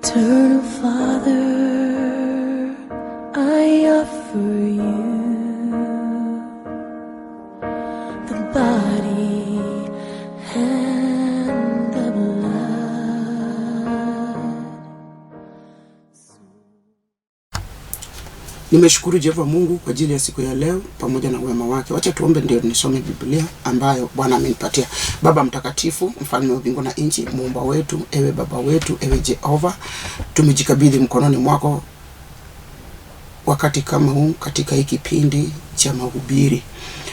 Eternal Father, I offer you the body and the blood. Nimeshukuru Jehova Mungu kwa ajili ya siku ya leo pamoja na wema wake. Wacha tuombe ndio nisome Biblia ambayo Bwana amenipatia. Baba mtakatifu, mfalme wa mbingu na nchi, muumba wetu, ewe baba wetu, ewe Jehova, tumejikabidhi mkononi mwako wakati kama huu katika hii kipindi cha mahubiri.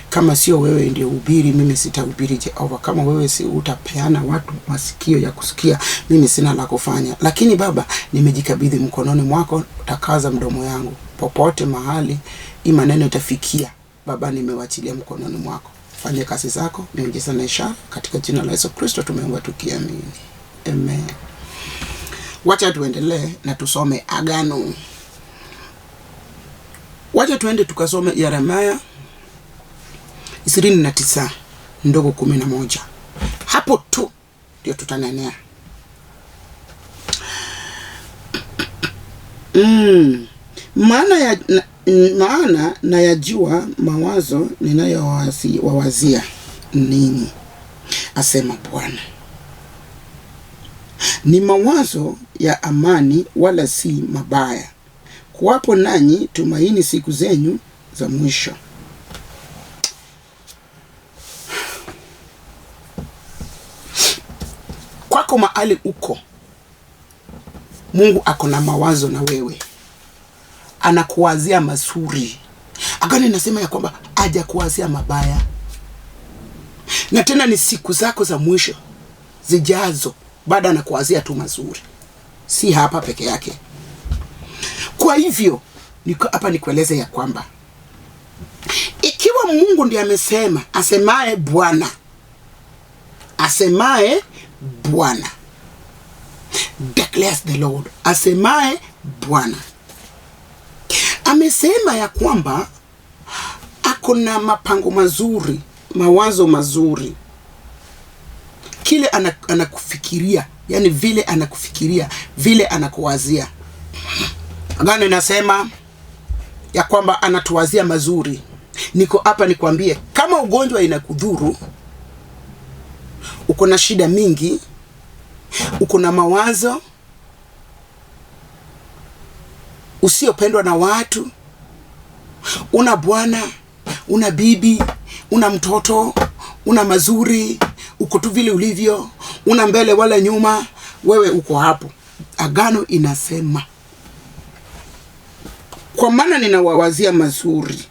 Kama sio wewe ndio hubiri, mimi sitahubiri Jehova. Kama wewe si utapeana watu masikio ya kusikia, mimi sina la kufanya. Lakini Baba, nimejikabidhi mkononi mwako, utakaza mdomo yangu popote mahali hii maneno itafikia. Baba, nimewachilia mkononi mwako, fanye kazi zako, miujiza na ishara, katika jina la Yesu Kristo tumeomba tukiamini, amen. Wacha tuendelee na tusome Agano. Wacha tuende tukasome Yeremia 29 ndogo 11. Hapo tu ndio tutanenea. Maana nayajua mawazo ninayowawazia ninyi, asema Bwana, ni mawazo ya amani, wala si mabaya, kuwapo nanyi tumaini siku zenyu za mwisho. Kwako mahali uko, Mungu ako na mawazo na wewe, anakuwazia mazuri. Agano inasema ya kwamba hajakuwazia mabaya, na tena ni siku zako za mwisho zijazo, bado anakuwazia tu mazuri, si hapa peke yake. Kwa hivyo niko hapa nikueleze ya kwamba ikiwa Mungu ndiye amesema, asemaye Bwana, asemaye Bwana, declares the Lord, asemaye Bwana amesema ya kwamba ako na mapango mazuri, mawazo mazuri, kile anakufikiria, yani vile anakufikiria, vile anakuwazia. Agano inasema ya kwamba anatuwazia mazuri. Niko hapa nikwambie, kama ugonjwa inakudhuru, uko na shida mingi, uko na mawazo, usiopendwa na watu, una bwana, una bibi, una mtoto, una mazuri, uko tu vile ulivyo, una mbele wala nyuma, wewe uko hapo. Agano inasema, kwa maana ninawawazia mazuri,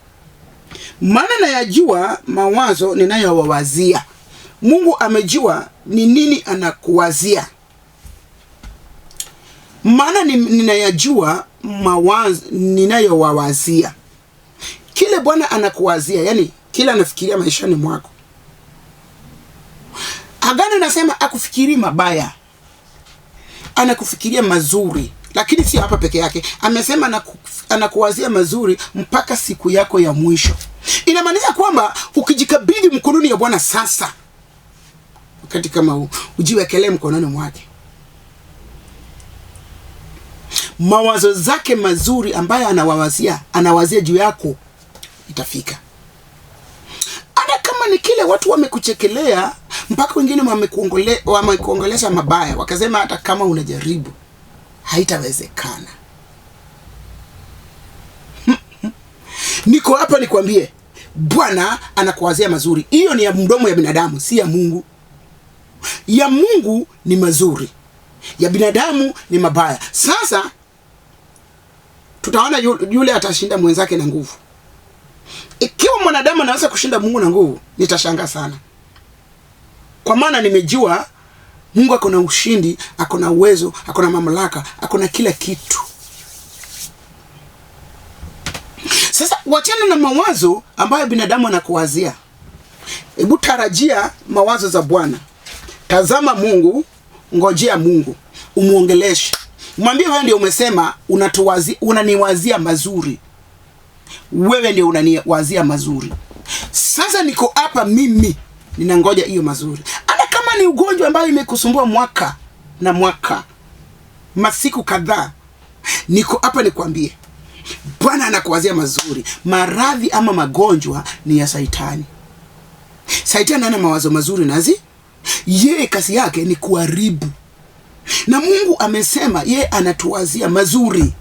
maana nayajua mawazo ninayowawazia. Mungu amejua ni nini anakuwazia. Maana ninayajua mawazo ninayowawazia. Kile Bwana anakuwazia, yani kile anafikiria maishani mwako. Agano inasema akufikiri mabaya, anakufikiria mazuri, lakini sio hapa peke yake. Amesema anakuwazia mazuri mpaka siku yako ya mwisho. Inamaanisha kwamba ukijikabidhi mkononi ya Bwana sasa, wakati kama huu, ujiwekelee mkononi mwake, mawazo zake mazuri ambayo anawazia juu yako itafika. Hata kama ni kile watu wamekuchekelea, mpaka wengine wamekuongelesha mabaya, wakasema hata kama unajaribu haitawezekana. Niko hapa nikwambie, Bwana anakuwazia mazuri. Hiyo ni ya mdomo ya binadamu, si ya Mungu. Ya Mungu ni mazuri, ya binadamu ni mabaya. Sasa tutaona yule atashinda mwenzake na nguvu. Ikiwa mwanadamu anaweza kushinda Mungu na nguvu, nitashangaa sana. Kwa maana nimejua Mungu ako na ushindi, ako na uwezo, ako na mamlaka, ako na kila kitu. Sasa wachana na mawazo ambayo binadamu anakuwazia. Hebu tarajia mawazo za Bwana. Tazama Mungu, ngojea Mungu, umuongeleshe. Mwambie wewe ndio umesema unaniwazia mazuri. Wewe ndio unaniwazia mazuri. Sasa niko hapa mimi ninangoja hiyo mazuri. Hata kama ni ugonjwa ambayo imekusumbua mwaka na mwaka, masiku kadhaa, niko hapa nikwambie, Bwana anakuwazia mazuri. Maradhi ama magonjwa ni ya Saitani. Saitani hana mawazo mazuri nazi, yeye kazi yake ni kuharibu, na Mungu amesema yeye anatuwazia mazuri.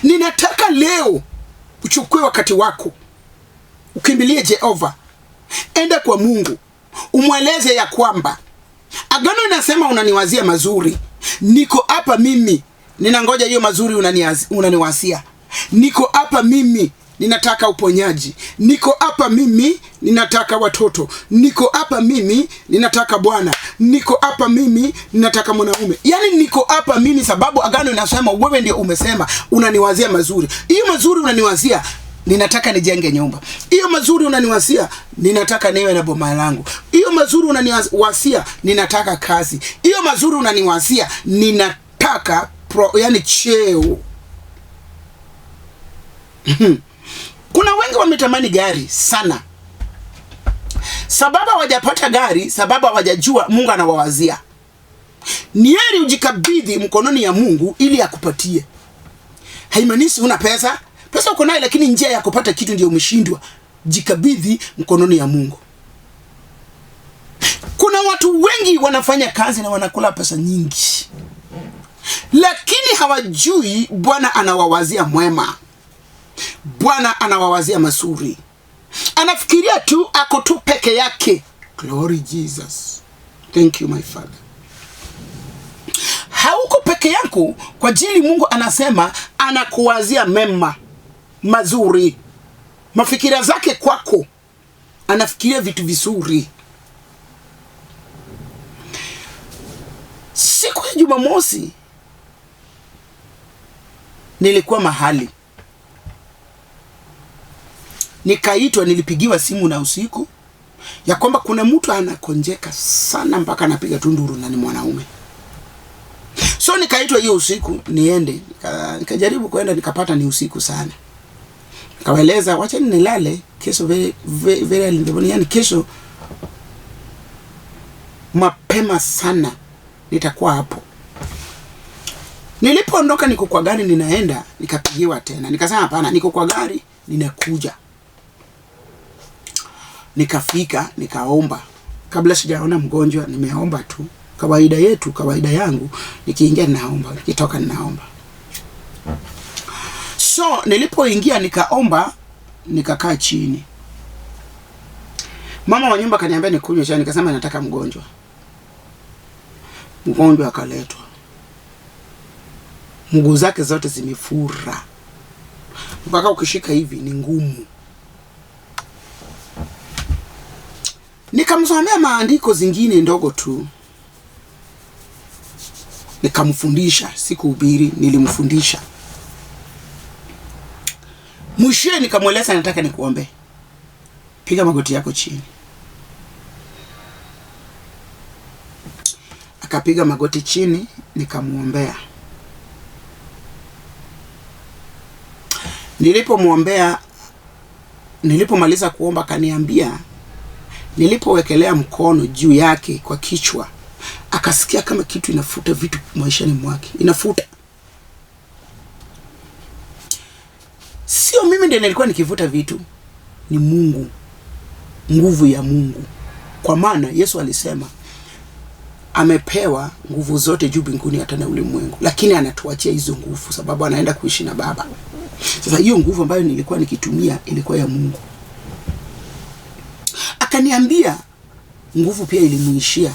Ninataka leo uchukue wakati wako, ukimbilie Jehova, enda kwa Mungu, umweleze ya kwamba agano inasema unaniwazia mazuri, niko hapa mimi, ninangoja hiyo mazuri unaniwazia. Niko hapa mimi, ninataka uponyaji. Niko hapa mimi, ninataka watoto. Niko hapa mimi, ninataka bwana. Niko hapa mimi, ninataka mwanaume. Yaani niko hapa mimi sababu agano inasema wewe ndio umesema unaniwazia mazuri. Hiyo mazuri unaniwazia, ninataka nijenge nyumba. Hiyo mazuri unaniwazia, ninataka niwe na boma langu. Hiyo mazuri unaniwazia, ninataka kazi. Hiyo mazuri unaniwazia, ninataka yani cheo. Kuna wengi wametamani gari sana. Sababu hawajapata gari, sababu hawajajua Mungu anawawazia. Ni heri ujikabidhi mkononi ya Mungu ili akupatie. Haimaanishi huna pesa. Pesa uko nayo, lakini njia ya kupata kitu ndio umeshindwa. Jikabidhi mkononi ya Mungu. Kuna watu wengi wanafanya kazi na wanakula pesa nyingi, lakini hawajui Bwana anawawazia mwema. Bwana anawawazia mazuri. Anafikiria tu ako tu peke yake. Glory Jesus. Thank you my Father. Hauko peke yako kwa ajili Mungu anasema anakuwazia mema, mazuri. Mafikira zake kwako, anafikiria vitu vizuri. Siku ya Jumamosi nilikuwa mahali, nikaitwa, nilipigiwa simu na usiku ya kwamba kuna mtu anakonjeka sana mpaka anapiga tunduru na ni mwanaume. So nikaitwa hiyo usiku niende, nikajaribu kwenda, nikapata ni usiku sana. Nikawaeleza wacha nilale kesho very, very, very early in the morning, yani kesho mapema sana nitakuwa hapo. Nilipoondoka niko kwa gari ninaenda, nikapigiwa tena. Nikasema hapana, niko kwa gari ninakuja. Nikafika, nikaomba. Kabla sijaona mgonjwa nimeomba tu. Kawaida yetu, kawaida yangu, nikiingia ninaomba, nikitoka ninaomba. So nilipoingia nikaomba, nikakaa chini. Mama wa nyumba kaniambia nikunywe chai, nikasema nataka mgonjwa. Mgonjwa akaletwa. Mguu zake zote zimefura. Mpaka ukishika hivi ni ngumu. Nikamsomea maandiko zingine ndogo tu. Nikamfundisha, sikuhubiri, nilimfundisha. Mwishowe nikamweleza nataka nikuombe. Piga magoti yako chini. Akapiga magoti chini, nikamuombea. Nilipomuombea, nilipomaliza kuomba akaniambia, nilipowekelea mkono juu yake kwa kichwa, akasikia kama kitu inafuta vitu maishani mwake. Inafuta. Sio mimi ndiye nilikuwa nikivuta vitu, ni Mungu. Nguvu ya Mungu. Kwa maana Yesu alisema amepewa nguvu zote juu mbinguni hata na ulimwengu, lakini anatuachia hizo nguvu sababu anaenda kuishi na Baba. Sasa hiyo nguvu ambayo nilikuwa nikitumia ilikuwa ya Mungu. Akaniambia nguvu pia ilimuishia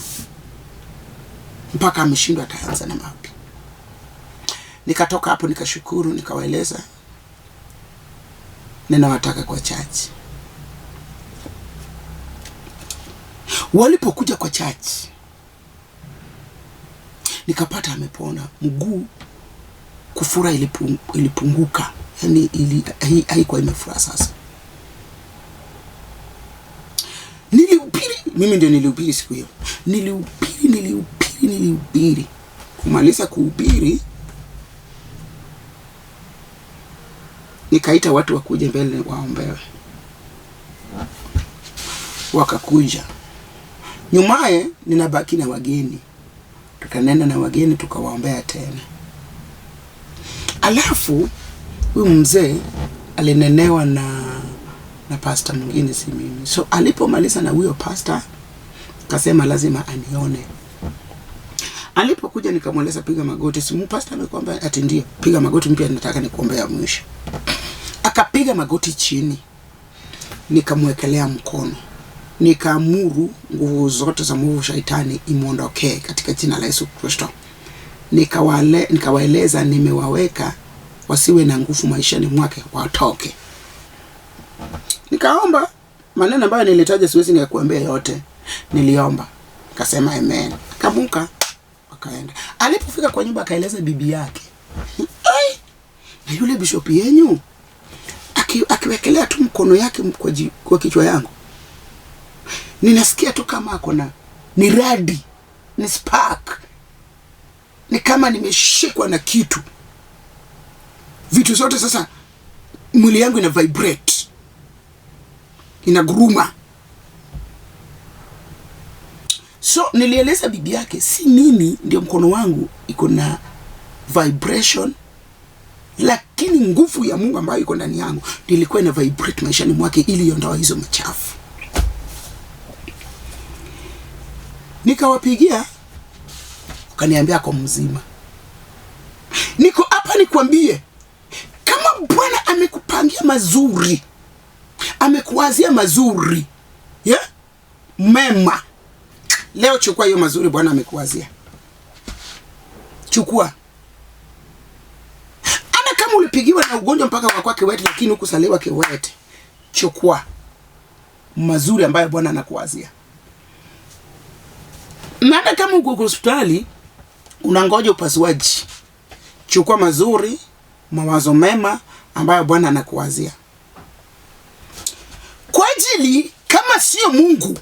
mpaka ameshindwa ataanza na mapi. Nikatoka hapo nikashukuru, nikawaeleza ninawataka kwa church. Walipokuja kwa church nikapata amepona mguu, kufura ilipunguka, yani haikuwa imefura sasa. Nilihubiri, mimi ndio nilihubiri siku hiyo. Nilihubiri. Kumaliza kuhubiri, nikaita watu wakuje mbele waombewe. Wakakuja. Nyumaye ninabaki na wageni. Tukanena na wageni tukawaombea tena. Alafu huyu mzee alinenewa na pastor mwingine, si mimi. So alipomaliza na huyo pastor kasema lazima anione. Alipokuja nikamweleza piga magoti. Si pastor amekwambia ati ndio, piga magoti mpya, nataka nikuombea mwisho. Akapiga magoti chini, nikamwekelea mkono, nikaamuru nguvu zote za mwovu shaitani imuondokee katika jina la Yesu Kristo. Nikawaeleza nimewaweka wasiwe na nguvu maishani mwake, watoke. Nikaomba maneno ambayo nilitaja siwezi nikakuambia yote. Niliomba, nikasema amen. Akamuka akaenda. Alipofika kwa nyumba akaeleza bibi yake, ai, na yule bishop yenyu akiwekelea tu mkono yake kwa kichwa yangu, ninasikia tu kama ako na ni radi, ni spark, ni kama nimeshikwa na kitu. Vitu zote sasa mwili yangu ina vibrate, inaguruma. So nilieleza bibi yake, si mimi ndio mkono wangu iko na vibration, lakini nguvu ya Mungu ambayo iko ndani yangu nilikuwa ina vibrate maishani mwake ili iondoe hizo machafu. Nikawapigia, wakaniambia ako mzima. Niko hapa nikwambie, kama Bwana amekupangia mazuri, amekuwazia mazuri, yeah? Mema, leo chukua hiyo mazuri Bwana amekuwazia. Chukua. Hata kama ulipigiwa na ugonjwa mpaka kwa kiwete, lakini hukusaliwa kiwete, chukua mazuri ambayo Bwana anakuwazia. Na hata kama uko hospitali unangoja upasuaji, chukua mazuri, mawazo mema ambayo Bwana anakuwazia. Kwa ajili kama sio Mungu,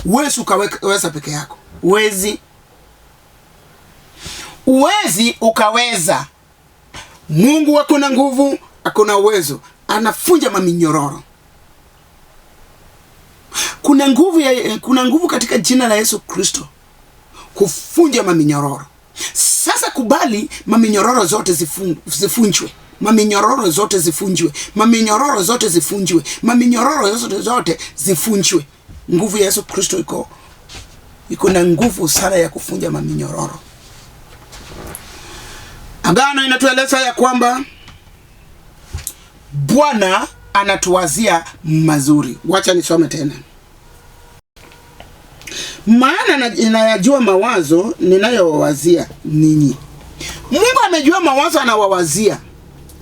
huwezi ukaweza peke yako. Huwezi ukaweza. Mungu ako na nguvu, ako na uwezo, anafunja maminyororo. Kuna nguvu katika jina la Yesu Kristo kufunja maminyororo. Sasa kubali maminyororo zote zifunjwe. Maminyororo zote zifunjwe. Maminyororo zote zifunjwe. Maminyororo zote zifunjwe. Nguvu ya Yesu Kristo iko na nguvu sana ya kufunja maminyororo. Agano inatueleza ya kwamba Bwana anatuwazia mazuri. Wacha nisome tena. Maana ninayajua mawazo ninayowawazia ninyi. Mungu amejua mawazo anawawazia.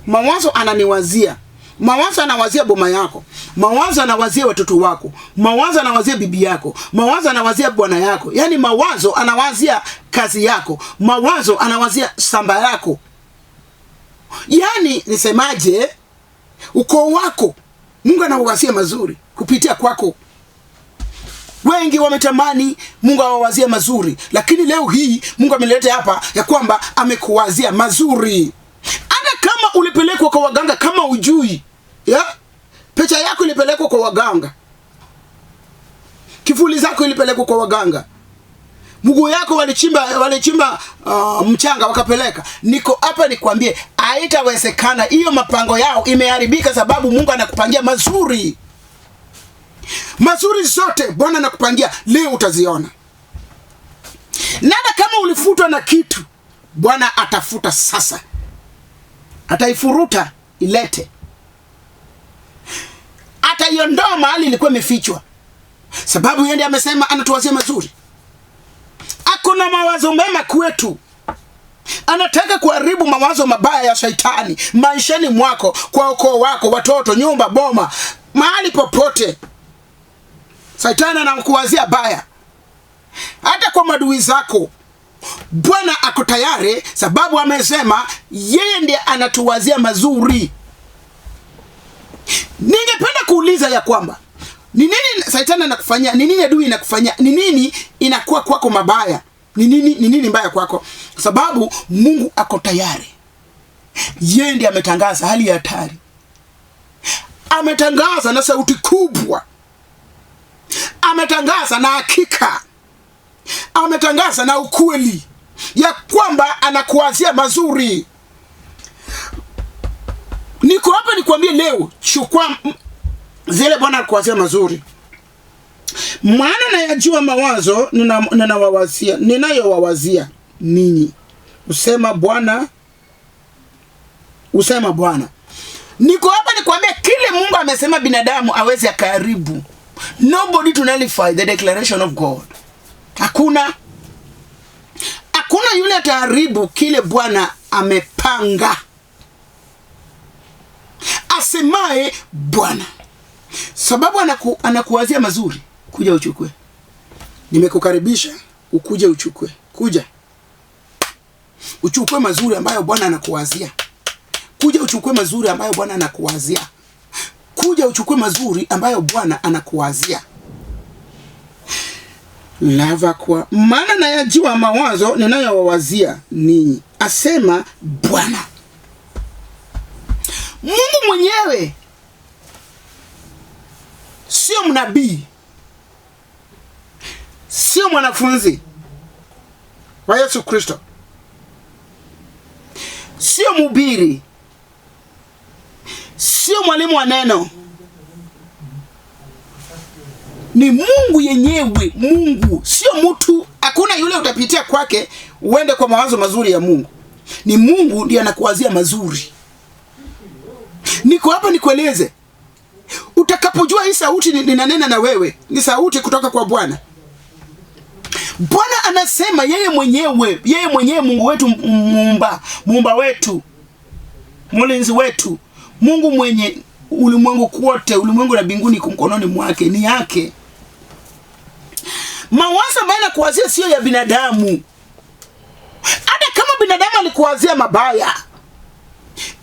Mawazo ananiwazia. Mawazo anawazia boma yako. Mawazo anawazia watoto wako. Mawazo anawazia bibi yako. Mawazo anawazia bwana yako. Yaani mawazo anawazia kazi yako. Mawazo anawazia samba yako. Yaani nisemaje, ukoo wako Mungu anawazia mazuri kupitia kwako. Wengi wametamani Mungu awawazie mazuri, lakini leo hii Mungu ameleta hapa ya kwamba amekuwazia mazuri. Hata kama ulipelekwa kwa waganga kama ujui, ya? Picha yako ilipelekwa kwa waganga, kifuli zako ilipelekwa kwa waganga, mguu yako walichimba mchanga wakapeleka. Niko hapa nikwambie, haitawezekana. Hiyo mapango yao imeharibika, sababu Mungu anakupangia mazuri. Mazuri zote Bwana anakupangia, leo utaziona. Nada kama ulifutwa na kitu, Bwana atafuta sasa, ataifuruta ilete, ataiondoa mahali ilikuwa imefichwa, sababu yeye ndiye amesema anatuwazia mazuri. Ako na mawazo mema kwetu. Anataka kuharibu mawazo mabaya ya shaitani maishani mwako, kwa ukoo wako, watoto, nyumba, boma, mahali popote. Shaitani anakuwazia baya, hata kwa madui zako. Bwana ako tayari, sababu amesema yeye ndiye anatuwazia mazuri. Ningependa kuuliza ya kwamba ni nini shaitani anakufanyia? Ni nini adui inakufanyia? Ni nini inakuwa kwako mabaya? Ni nini mbaya kwako? Sababu Mungu ako tayari. Yeye ndiye ametangaza hali ya hatari. Ametangaza na sauti kubwa. Ametangaza na hakika. Ametangaza na ukweli ya kwamba anakuwazia mazuri. Niko hapa nikwambie leo, chukua zile Bwana akuwazia mazuri. Maana nayajua mawazo ninayowawazia ninyi, usema Bwana, usema Bwana. Niko hapa nikwambie kile Mungu amesema binadamu aweze akaharibu. Nobody to nullify the declaration of God. Hakuna yule ataharibu kile Bwana amepanga, asemaye Bwana. Sababu anakuwazia mazuri, kuja uchukue. Nimekukaribisha ukuje uchukue. Kuja uchukue mazuri ambayo Bwana anakuwazia. Kuja uchukue mazuri ambayo Bwana anakuwazia. Kuja uchukue mazuri ambayo Bwana anakuwazia. Lava kwa maana nayajua mawazo ninayowawazia ninyi, asema Bwana. Mungu mwenyewe, sio mnabii, sio mwanafunzi wa Yesu Kristo, sio mhubiri, sio mwalimu wa neno, ni Mungu yenyewe. Mungu sio mtu. Hakuna yule utapitia kwake uende kwa mawazo mazuri ya Mungu. Ni Mungu ndiye anakuwazia mazuri. Niko hapa nikueleze, utakapojua hii sauti ninanena na wewe, ni sauti kutoka kwa Bwana. Bwana anasema yeye mwenyewe, yeye mwenyewe Mungu wetu, muumba wetu, mlinzi wetu, Mungu mwenye ulimwengu kote, ulimwengu na mbinguni mkononi mwake, ni yake. Mawazo ambayo anakuwazia sio ya binadamu. Hata kama binadamu alikuwazia mabaya,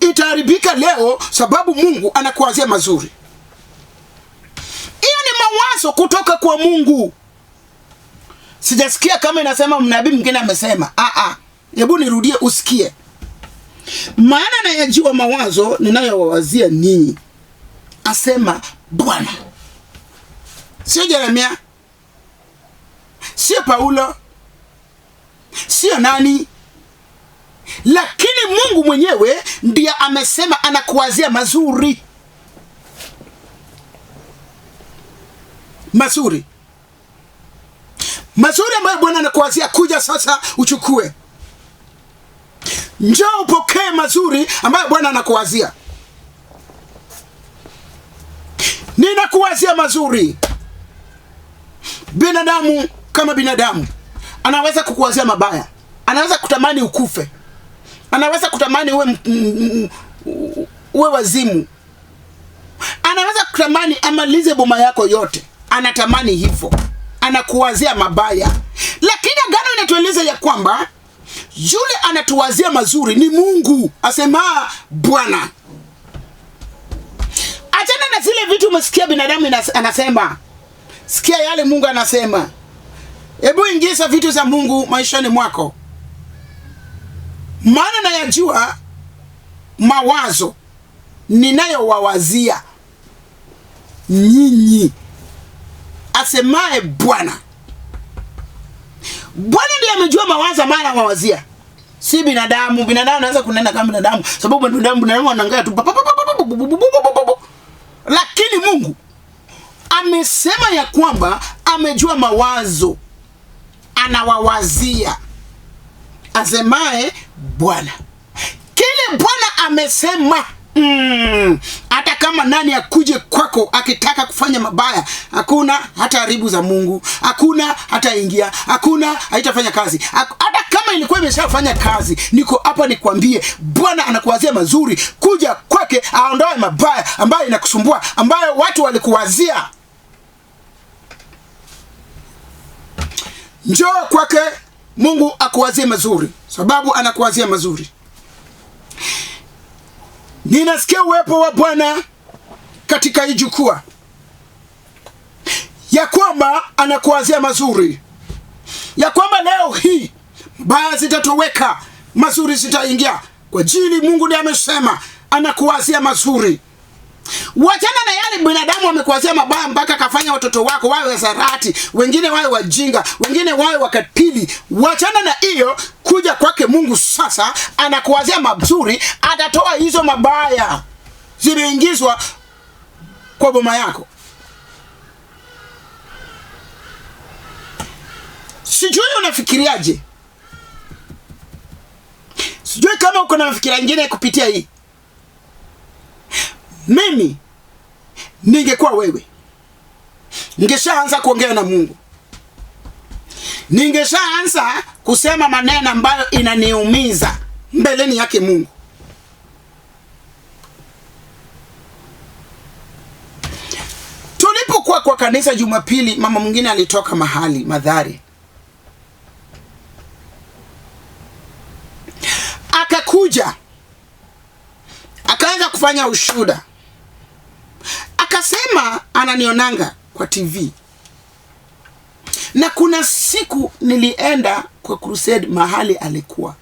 itaharibika leo, sababu Mungu anakuwazia mazuri. Hiyo ni mawazo kutoka kwa Mungu. Sijasikia kama inasema mnabii mwingine amesema. Hebu nirudie usikie. Maana nayajua mawazo ninayowawazia ninyi, asema Bwana. Sio Yeremia, sio Paulo, sio nani, lakini Mungu mwenyewe ndiye amesema anakuwazia mazuri. Mazuri. Mazuri ambayo Bwana anakuwazia, kuja sasa uchukue. Njoo upokee mazuri ambayo Bwana anakuwazia. Ninakuwazia mazuri. Binadamu kama binadamu anaweza kukuwazia mabaya, anaweza kutamani ukufe, anaweza kutamani uwe wazimu, anaweza kutamani amalize boma yako yote, anatamani hivyo, anakuwazia mabaya. Lakini agano inatueleza ya kwamba yule anatuwazia mazuri ni Mungu, asema Bwana. Achana na zile vitu umesikia binadamu anasema. Sikia yale Mungu anasema. Hebu ingiza vitu za Mungu maishani mwako. Maana nayajua mawazo ninayowawazia nyinyi, asemaye Bwana. Bwana ndiye amejua mawazo ambayo anawawazia, si binadamu. Binadamu anaweza kunena kama binadamu, sababu binadamu anaangalia tu, lakini Mungu amesema ya kwamba amejua mawazo anawawazia, asemaye Bwana. Kile Bwana amesema, hata kama nani akuje kwako akitaka kufanya mabaya, hakuna hata haribu za Mungu, hakuna hata ingia, hakuna haitafanya kazi. Hata kama ilikuwa imeshafanya kazi, niko hapa nikwambie Bwana anakuwazia mazuri. Kuja kwake aondoe mabaya ambayo inakusumbua, ambayo watu walikuwazia. Njoo kwake Mungu akuwazie mazuri, sababu anakuwazia mazuri. Ninasikia uwepo wa Bwana katika hii jukwaa, ya kwamba anakuwazia mazuri, ya kwamba leo hii baya zitatoweka, mazuri zitaingia. Kwa ajili Mungu ndiye amesema anakuwazia mazuri. Wachana na yale binadamu amekuwazia mabaya mpaka akafanya watoto wako wawe wasarati, wengine wawe wajinga, wengine wawe wakatili. Wachana na hiyo, kuja kwake Mungu sasa anakuwazia mazuri, atatoa hizo mabaya. zimeingizwa kwa boma yako. Sijui unafikiriaje, sijui kama uko na mafikira ingine kupitia hii. Mimi ningekuwa wewe, ningeshaanza kuongea na Mungu, ningeshaanza kusema maneno ambayo inaniumiza mbeleni yake Mungu. Tulipokuwa kwa kanisa Jumapili, mama mwingine alitoka mahali Madhari, akakuja akaanza kufanya ushuhuda, akasema ananionanga kwa TV, na kuna siku nilienda kwa crusade mahali alikuwa,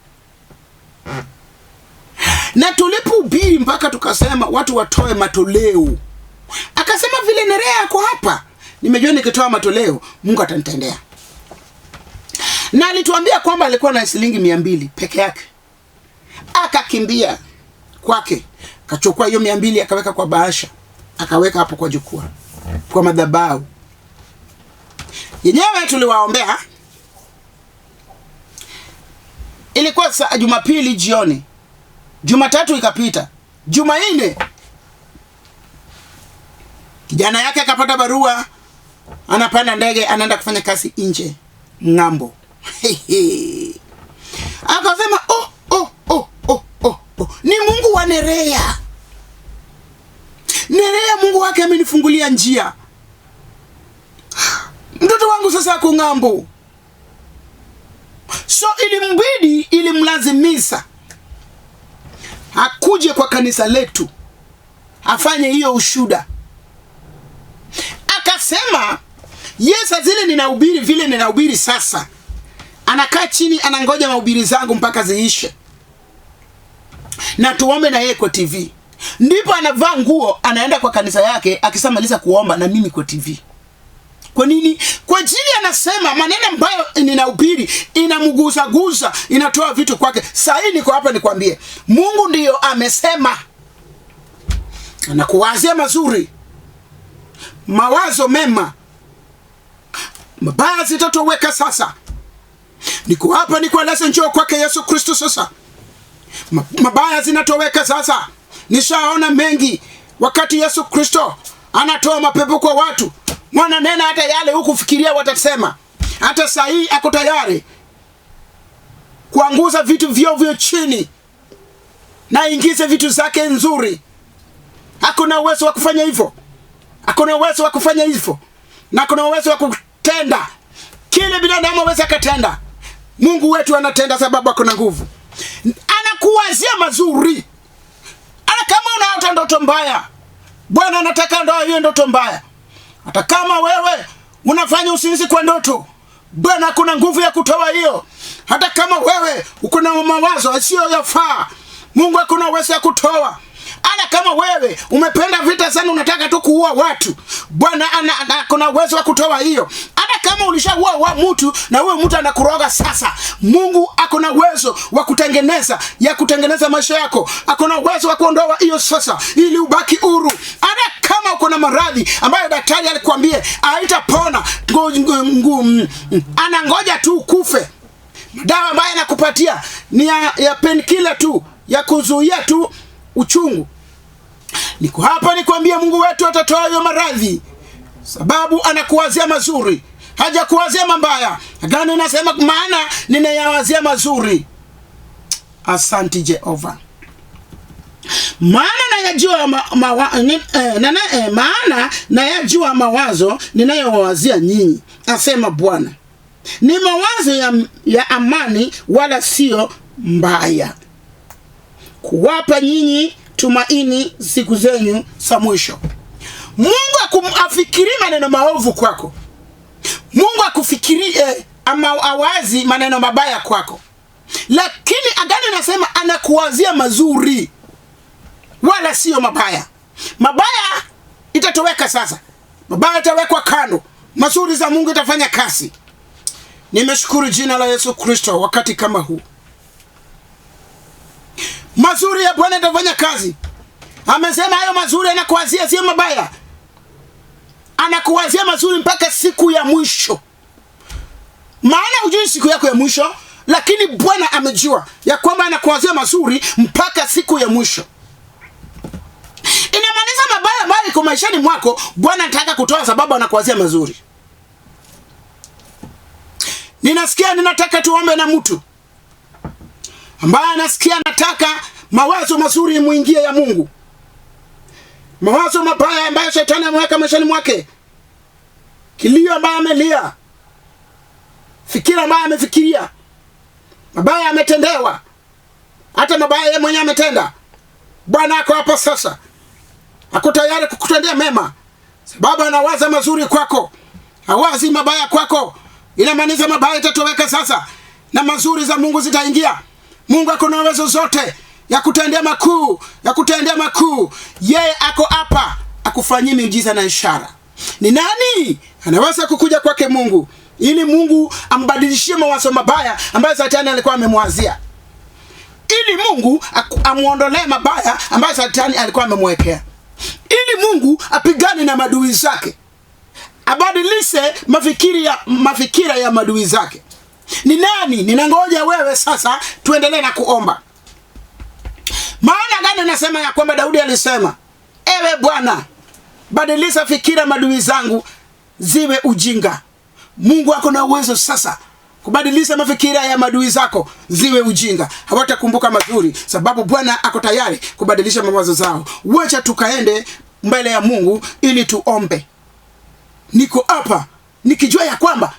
na tulipohubiri mpaka tukasema watu watoe matoleo, akasema vile Nerea yako hapa, nimejua nikitoa matoleo Mungu atanitendea. Na alituambia kwamba alikuwa na shilingi 200 peke yake. Akakimbia kwake, akachukua hiyo 200 akaweka kwa bahasha, akaweka hapo kwa jukwaa, kwa madhabahu yenyewe. Tuliwaombea, ilikuwa saa Jumapili jioni, Jumatatu ikapita, Jumanne kijana yake akapata barua, anapanda ndege, anaenda kufanya kazi nje ng'ambo. Akasema oh, oh, oh, oh, oh, oh. Ni Mungu wa Nerea. Nerea Mungu wake amenifungulia njia. Mtoto wangu sasa ako ng'ambo. So ilimbidi, ilimlazimisha akuje kwa kanisa letu afanye hiyo ushuda. Akasema yes, zile ninahubiri vile ninahubiri sasa, anakaa chini anangoja mahubiri zangu mpaka ziishe na tuombe na yeye kwa TV. Ndipo anavaa nguo anaenda kwa kanisa yake, akisamaliza kuomba na mimi kwa TV. Kwa nini? Kwa ajili anasema maneno ambayo ninahubiri inamgusa gusa, inatoa vitu kwake. Sasa hii niko hapa nikwambie, Mungu ndiyo amesema anakuwazia mazuri, mawazo mema, mabaya zitatoweka sasa. Niko hapa nikueleze, njoo kwake Yesu Kristo sasa. Mabaya zinatoweka sasa. Nishaona mengi wakati Yesu Kristo anatoa mapepo kwa watu, wananena hata yale hukufikiria watasema. Hata saa hii ako tayari kuanguza vitu vyovyo chini na ingize vitu zake nzuri. Hakuna uwezo wa kufanya hivyo, hakuna uwezo wa kufanya hivyo, na kuna uwezo wa kutenda kile binadamu aweza katenda. Mungu wetu anatenda sababu akona nguvu. Anakuwazia mazuri. Hata kama unaota ndoto mbaya, Bwana anataka ndoa hiyo ndoto mbaya. Hata kama wewe unafanya usinzi kwa ndoto, Bwana kuna nguvu ya kutoa hiyo. Hata kama wewe uko na mawazo yasiyofaa, Mungu hakuna uwezo ya kutoa. Hata kama wewe umependa vita sana, unataka tu kuua watu, Bwana kuna uwezo wa kutoa hiyo. Hata kama ulishaua wa mtu na huyo mtu anakuroga sasa, Mungu akona uwezo wa kutengeneza ya kutengeneza maisha yako. Akona uwezo wa kuondoa hiyo sasa ili ubaki huru. Hata kama uko na maradhi ambayo daktari alikwambia haitapona, anangoja tu ukufe, dawa ambayo anakupatia ni ya painkiller tu, ya kuzuia tu uchungu. Niko hapa nikwambia, Mungu wetu atatoa hiyo maradhi, sababu anakuwazia mazuri, hajakuwazia mabaya. Agano inasema maana ninayawazia mazuri. Asante Jehova. Maana nayajua maana nayajua mawazo ninayowazia nyinyi, asema Bwana, ni mawazo ya amani, wala sio mbaya, kuwapa nyinyi tumaini siku zenyu za mwisho. Mungu afikiri maneno maovu kwako. Mungu akufikirie ama awazi maneno mabaya kwako, lakini agano inasema anakuwazia mazuri wala sio mabaya. Mabaya itatoweka sasa, mabaya itawekwa kando, mazuri za Mungu itafanya kazi. Nimeshukuru jina la Yesu Kristo wakati kama huu. Mazuri ya Bwana itafanya kazi. Amesema hayo mazuri anakuwazia, sio mabaya. Anakuwazia mazuri mpaka siku ya mwisho. Maana hujui siku yako ya mwisho, lakini Bwana amejua ya kwamba anakuwazia mazuri mpaka siku ya mwisho. Inamaanisha mabaya ambayo iko maishani mwako, Bwana anataka kutoa sababu anakuwazia mazuri. Ninasikia ninataka tuombe na mtu ambaye anasikia anataka mawazo mazuri muingie ya Mungu. Mawazo mabaya ambayo shetani ameweka maishani mwake, kilio ambayo amelia, fikira ambayo amefikiria, mabaya ametendewa, hata mabaya yeye mwenyewe ametenda. Bwana ako hapa sasa, ako tayari kukutendea mema, sababu anawaza mazuri kwako, hawazi mabaya kwako. Inamaanisha mabaya itatoweka sasa na mazuri za Mungu zitaingia. Mungu ako na uwezo zote ya kutendea makuu, ya kutendea makuu. Yeye ako hapa akufanyie miujiza na ishara. Ni nani anaweza kukuja kwake Mungu ili Mungu ambadilishie mawazo mabaya ambayo Satani alikuwa amemwazia, ili Mungu amuondolee mabaya ambayo Satani alikuwa amemwekea, ili Mungu apigane na madui zake, abadilishe mafikira ya madui zake. Ni nani? Ninangoja wewe sasa tuendelee na kuomba. Maana gani nasema ya kwamba Daudi alisema, ewe Bwana, badilisha fikira madui zangu ziwe ujinga. Mungu ako na uwezo sasa kubadilisha mafikira ya madui zako ziwe ujinga. Hawatakumbuka mazuri, sababu Bwana ako tayari kubadilisha mawazo zao. Wacha tukaende mbele ya Mungu ili tuombe. Niko hapa nikijua ya kwamba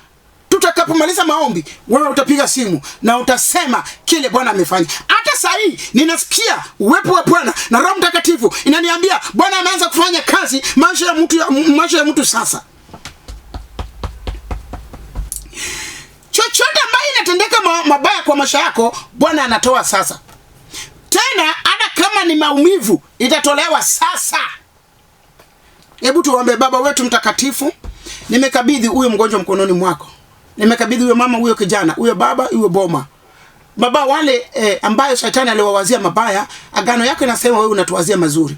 tutakapomaliza maombi wewe utapiga simu na utasema kile Bwana amefanya. Hata saa hii ninasikia uwepo wa Bwana na Roho Mtakatifu inaniambia Bwana ameanza kufanya kazi maisha ya mtu sasa. Chochote ambayo inatendeka mabaya kwa maisha yako, Bwana anatoa sasa. Tena hata kama ni maumivu itatolewa sasa. Hebu tuombe. Baba wetu mtakatifu, nimekabidhi huyo mgonjwa mkononi mwako. Nimekabidhi huyo mama, huyo kijana, huyo baba, huyo boma. Baba, wale ambayo shetani aliwawazia mabaya, agano yako inasema wewe unatuwazia mazuri.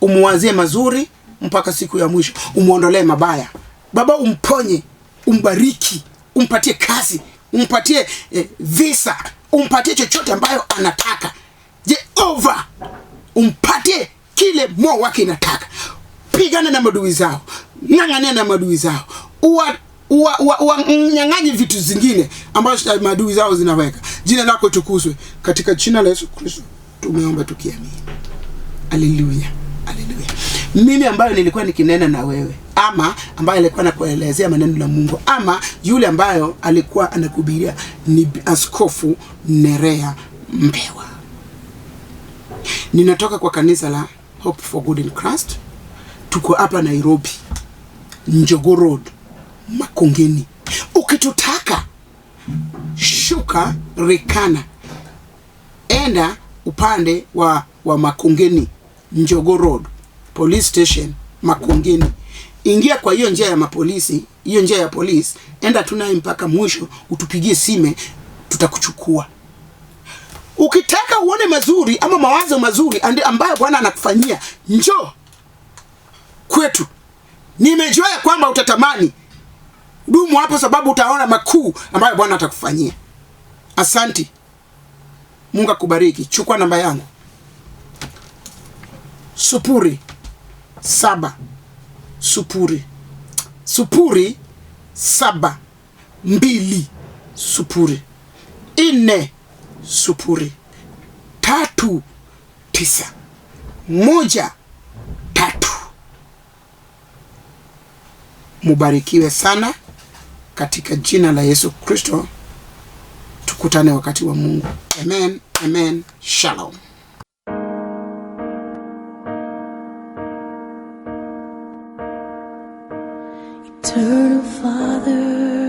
Umuwazie mazuri mpaka siku ya mwisho. Umuondolee mabaya. Baba, umponye, umbariki, umpatie kazi, umpatie visa, umpatie chochote ambayo anataka. Jehova, umpatie kile moyo wake inataka. Pigana na madui zao, ng'ang'ania na madui zao, uwanyang'anye vitu zingine ambazo madui zao zinaweka. Jina lako tukuzwe, katika jina la Yesu Kristo tumeomba tukiamini. Haleluya, haleluya. Mimi ambayo nilikuwa nikinena na wewe, ama ambaye alikuwa anakuelezea maneno la Mungu, ama yule ambayo alikuwa anakuhubiria, ni Askofu Nerea Mbewa. Ninatoka kwa kanisa la Hope for Good in Christ. Tuko hapa Nairobi, Njogoo Road, Makongeni. Ukitutaka shuka Rekana, enda upande wa Makongeni, Njogoo Road, Police Station, Makongeni. Ingia kwa hiyo njia ya mapolisi, hiyo njia ya polisi, enda tunaye mpaka mwisho, utupigie sime, tutakuchukua. Ukitaka uone mazuri ama mawazo mazuri ambayo Bwana anakufanyia, njoo kwetu. Nimejua ya kwamba utatamani. Dumu hapo, sababu utaona makuu ambayo Bwana atakufanyia. Asanti. Mungu akubariki. Chukua namba yangu. 0 7 0 0 7 2 0 4 0 3 9 1 3. Mubarikiwe sana katika jina la Yesu Kristo. Tukutane wakati wa Mungu. Amen, amen, shalom. Eternal Father,